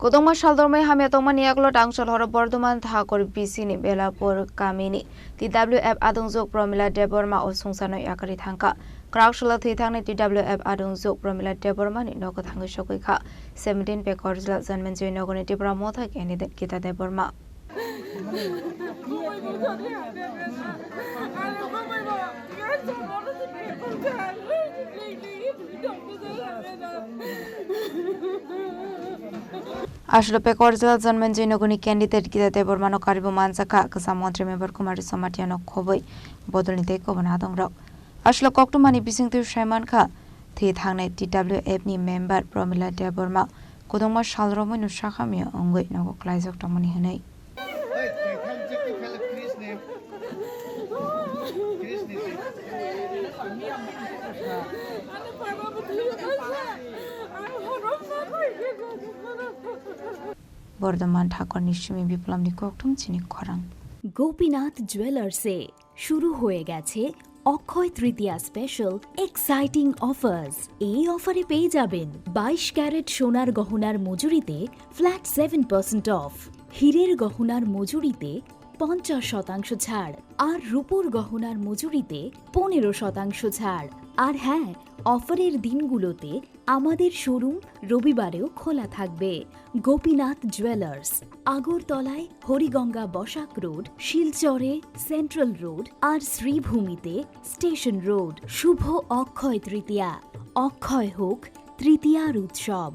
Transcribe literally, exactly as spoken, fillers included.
Kwdwngma saldormai hamya tongmani yagulo Tangchal horo Bordhoman Thakur bisini Belapur kamini T W F adungjwk Promila Debbarma o sungsano yakarwi thangkha. Kwraksalo thwi thangnai T W F adungjwk Promila Debbarmani nogo thangwi sogwi kha. Seventeen Pekorzla Janmenjoi nogoni Tipra Motha candidate Gita Debbarma. Aswlo Pekorzla Janmenjoi nogoni candidate Gita Debbarmano karibo manjakha kwcham montri member Kumari Somatiano khobwi bodolni tei koboni adongrok. Aswlo koktwmani bisingtwi saimankha thwi thangnai T W F ni member Promila Debbarma kwdwngma salrogmano sakhamya wngwi nogo klaijak tongmani hwnwi. Bordhoman Thakurni simi Biplobni koktwm chini khorang. Gopinath জুয়েলার্সে শুরু হয়ে গেছে অক্ষয় Tritiya special exciting offers. এই অফারে পেয়ে যাবেন বাইশ ক্যারেট সোনার গহনার মজুরিতে ফ্ল্যাট সেভেন পার্সেন্ট অফ, হীরের গহনার মজুরিতে পঞ্চাশ শতাংশ ছাড়, আর রূপোর গহনার মজুরিতে পনেরো শতাংশ ছাড়। আর হ্যাঁ, অফারের দিনগুলোতে আমাদের শোরুম রবিবারেও খোলা থাকবে। গোপীনাথ জুয়েলার্স, আগরতলায় হরিগঙ্গা বসাক রোড, শিলচরে সেন্ট্রাল রোড আর শ্রীভূমিতে স্টেশন রোড। শুভ অক্ষয় তৃতীয়া, অক্ষয় হোক তৃতীয়ার উৎসব।